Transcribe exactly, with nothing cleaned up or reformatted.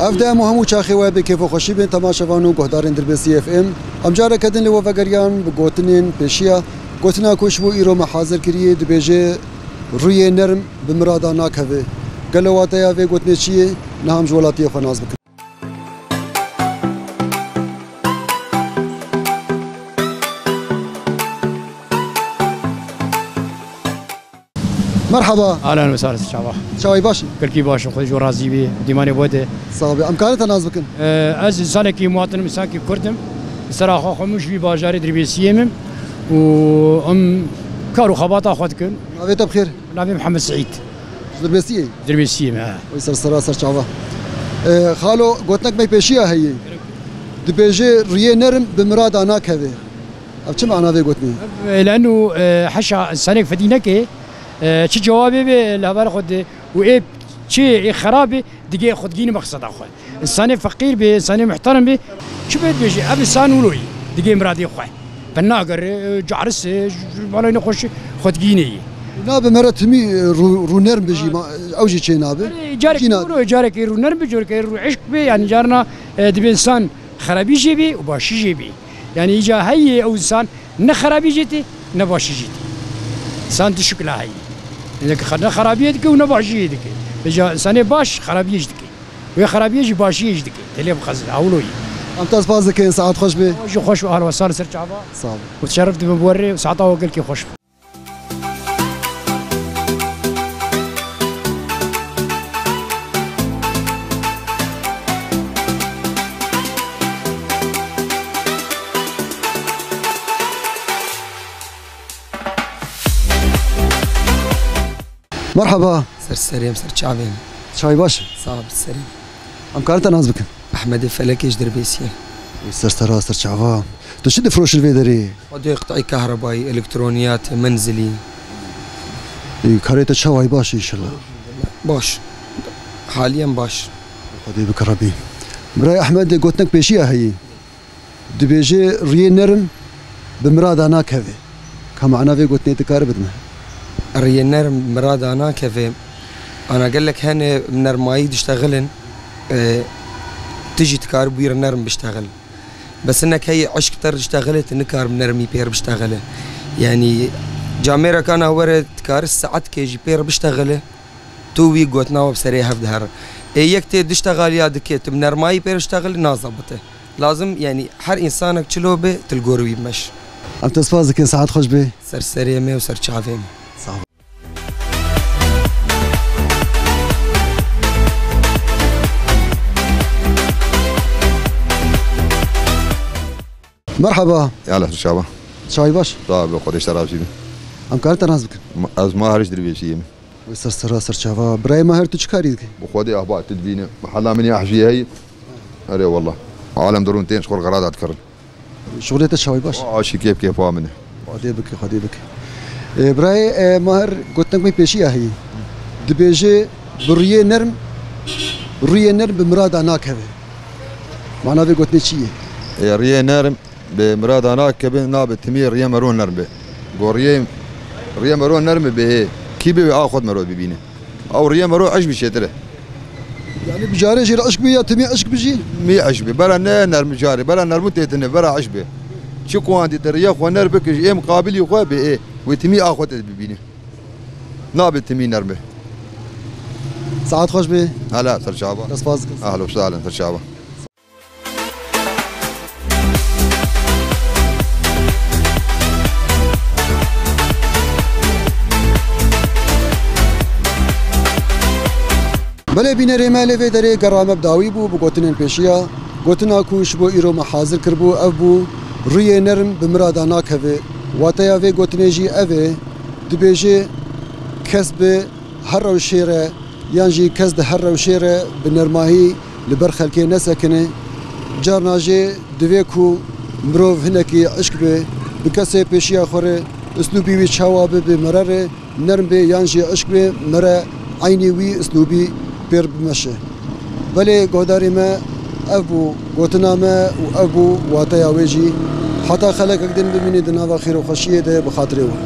Ev dem û hemû çaxê we bi kêf û xweşî bin, temaşevan û guhdarên Dirbêsiyê F M. Em careke din li we vegeriyan bi gotinên pêşiya. Gotina ku ji bo îro me hazir kiriye dibêje, "Rûyê nerm bi mirada nakeve." Gelo wateya vê gotinê çi ye? Niha em ji welatiyê xwe nas bikin. Merhaba. Ahlan ve sahlan, çawa? Çawayî baş î? Gelkî baş im, Xwedê ji we razî bî, dîmanê bo de. Sağ ol. Em karin te nas bikin? Ee, ez insanekî muwatin im, insanekî Kurd im. Li ser axa xwe min ji vî bajarê Dirbêsiyê min û em kar û xebata xwe dikin. Navê te bi xêr? Navê Mihemed Seîd. Ji Dirbêsiyê? Dirbêsiyê me, he. Wê ser sera ser çava. Ee, xalo, gotinek me pêşiya heye. Dibêje, "Rûyê nerm bi mirada nakeve." Ev çi mana vê gotinê? Ev, e, leno, e, heşa insanek fedî neke, e, çi cewabê be li heval xwe de û ê çi ê xerabê digê xwe digîne mexseda xwe. Însanê feqîr be, însanê muhterem be, çi be dibêje, ev însan wilo ye, digê miradê xwe. Bi nagere, e, caris e, ji, ji balay nexweş e, xwe digîne ye. Nabe mere timî, e, rû-, rûnerm be jî, ma-, ew jî çê nabe. Erê, carekî Cîna- wilo, carekî rûnerm be, carekî rû eşq be, yani carna, e, dibe însan xerabî jê be û başî jê be. Yani îca heye ew însan ne xerabî jê tê, ne başî jê tê. Însan du şikla heye. Yani ne xerabiyê dike û ne başiyê dike. Îca însanê baş xerabiyê jî dike. Wê xerabiyê jî başiyê jî dike. Têlê bixezin, ewlo ye. Em te spas dikin, saet xweş be. Ji xweş û ahla we sal ser çava. Sağ ol. Û şeref dibin bi we re, saeta we gelkî xweş be. Merhaba. Ser serê me, ser çavê me. Çay baş? Sağ ol, serê me. Em karin te nas bikin? Ehmedê Felekê ji Dirbêsiyê. Ser sera, ser çava. Tu çi difiroşî vê derê? Xwedê qitayî kahrebayî, elektroniyat, menzilî. Ê, karê te çawa ye, baş e înşallah? Baş. Haliyen baş. Xwedê bike Rebî. Birayê Ehmed, gotinek pêşiya heye. Dibêje, "Rûyê nerm bi mirada nakeve." Ka mana vê gotinê dikare bidime? Rûyê nerm bi mirada nakeve. Ana gelek hene bi nermayî diştexilin, e, tu jî dikare bûyî re nerm biştexil. Bes hinek heye eşq ter diştexile, tu nikare bi nermî pêr biştexile. Yani camêreka na were dikare saetkê jî pêr biştexile. Tu wî gotina we bi serê hev dihere. Ê yek tê diştexaliya dike, tu bi nermayî pê diştexilî nazebite. Lazim, yani her însanek çilo be, tu li gor wî bimeş. Em te spas dikin, saet xweş be. Ser serê me û ser çavê me. Sağ ol. Merhaba. Ya lehre çava. Çay baş. Sağ ol, Xwedê ji te razî be. Em karin te nas bikin? Ma-, ez Mahir ji Dirbêsiyê me. Wê ser sera ser çava. Birayê Mahir, tu çi karî dikî? Bi Xwedê ahba tu dibîne. Mehela min ya hejî heye. Erê wallah. Alem dirûn tên ji xwe re xera da dikirin. Şixulê te çawa ye, baş? Aşî kêf kêfa min e. Xwedê bike, Xwedê bike. Ê, birayê, e, Mahir, gotinek me pêşiya heye. Dibêje, "Bi rûyê nerm, rûyê nerm bi mirada nakeve." Mana vê gotinê çi ye? Ê, rûyê nerm bi mirada nakeve, nabe timî rûyê mero nerm be. Go rûyê, rûyê mero nerm be, ê, kî bibe a xwe mero bibîne. Ew rûyê mero eşq bî çêtir e. Yani bi carê jê re eşq bî ya timî eşq bî jî? Mî eşq bî. Bera ne nerm carê, bera nerm û têtine, bera eşq bî. Çi kuandî te rûyê xwe nerm bike ji ê miqabilî xwe bê ê. Wê timî a xwe te bibîne. Nabe timî nerm be. Saet xweş be. Hela, ser çava. Dest spas dikim. Ahlo, salen, ser çava. Belê bînerê me, lê vê derê gera me bi dawî bû bi gotinên pêşiya. Gotina ku ji bo îro me hazir kiribû, ev bû, "Rûyê nerm bi mirada nakeve." Wateya vê gotinê jî ev e, dibêje, kes bi her rewşê re yan jî kes di her rewşê re bi nermahî li ber xelkê nesekine. Carna jî divê ku mirov hinekî eşq be, bi kesê pêşiya xwe re, uslûbî wî çawa be, bi mere re nerm be yan jî eşq be, mere eynî wî uslûbî pêr bimeşe. Belê guhdarê me, ev bû gotina me û ev bû wateya wê jî. Heta xelekek din bimînin di nava xêr û xweşiyê de, bi xatirê we.